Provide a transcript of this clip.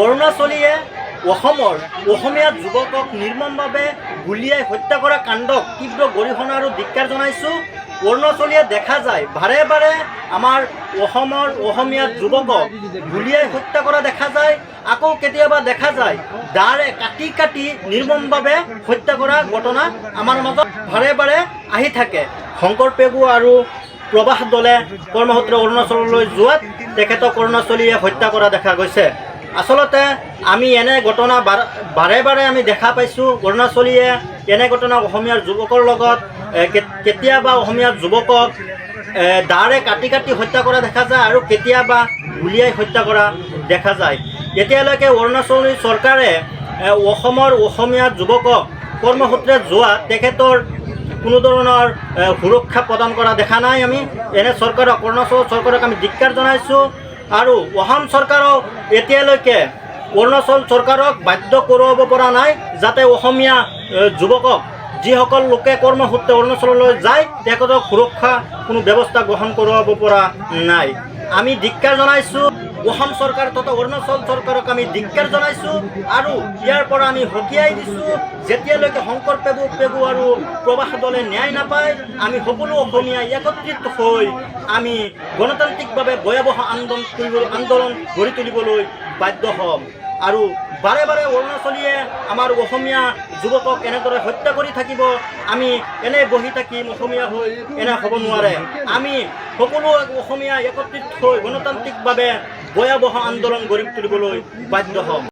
অৰুণাচলীয়ে অসমৰ অসমীয়া যুৱকক নিৰ্মমভাৱে গুলীয়াই হত্যা কৰা কাণ্ডক তীব্ৰ গৰিহণা আৰু ধিক্কাৰ জনাইছোঁ। অৰুণাচলীয়ে দেখা যায় বাৰে বাৰে আমাৰ অসমৰ অসমীয়া যুৱকক গুলীয়াই হত্যা কৰা দেখা যায়। আকৌ কেতিয়াবা দেখা যায় দাৰে কাটি কাটি নিৰ্মমভাৱে হত্যা কৰা ঘটনা আমাৰ মাজত বাৰে বাৰে আহি থাকে। শংকৰ পেগু আৰু প্ৰবাস দলে কৰ্মসূত্ৰে অৰুণাচললৈ যোৱাত তেখেতক অৰুণাচলীয়ে হত্যা কৰা দেখা গৈছে। আচলতে আমি এনে ঘটনা বাৰে বাৰে আমি দেখা পাইছোঁ। অৰুণাচলীয়ে এনে ঘটনা অসমীয়া যুৱকৰ লগত কেতিয়াবা অসমীয়া যুৱকক দাৰে কাটি কাটি হত্যা কৰা দেখা যায় আৰু কেতিয়াবা গুলীয়াই হত্যা কৰা দেখা যায়। এতিয়ালৈকে অৰুণাচলী চৰকাৰে অসমৰ অসমীয়া যুৱকক কৰ্মসূত্ৰে যোৱা তেখেতৰ কোনো ধৰণৰ সুৰক্ষা প্ৰদান কৰা দেখা নাই। আমি এনে চৰকাৰক, অৰুণাচল চৰকাৰক আমি ধিক্কাৰ জনাইছোঁ আৰু অসম চৰকাৰক এতিয়ালৈকে অৰুণাচল চৰকাৰক বাধ্য কৰোৱাব পৰা নাই, যাতে অসমীয়া যুৱকক, যিসকল লোকে কৰ্মসূত্ৰে অৰুণাচললৈ যায়, তেখেতক সুৰক্ষা কোনো ব্যৱস্থা গ্ৰহণ কৰোৱাব পৰা নাই। আমি ধিক্কাৰ জনাইছোঁ অসম চৰকাৰ তথা অৰুণাচল চৰকাৰক। আমি ধিক্কাৰ জনাইছোঁ আৰু ইয়াৰ পৰা আমি সকীয়াই দিছোঁ, যেতিয়ালৈকে শংকৰ পেগু আৰু প্ৰবাস দলে ন্যায় নাপায়, আমি সকলো অসমীয়া একত্ৰিত হৈ আমি গণতান্ত্ৰিকভাৱে ভয়াৱহ আন্দোলন গঢ়ি তুলিবলৈ বাধ্য হ'ম। আৰু বাৰে বাৰে অৰুণাচলীয়ে আমাৰ অসমীয়া যুৱকক এনেদৰে হত্যা কৰি থাকিব, আমি এনে বহি থাকিম অসমীয়া হৈ, এনে হ'ব নোৱাৰে। আমি সকলো অসমীয়া একত্ৰিত হৈ গণতান্ত্ৰিকভাৱে ভয়াৱহ আন্দোলন গঢ়ি তুলিবলৈ বাধ্য হ'ম।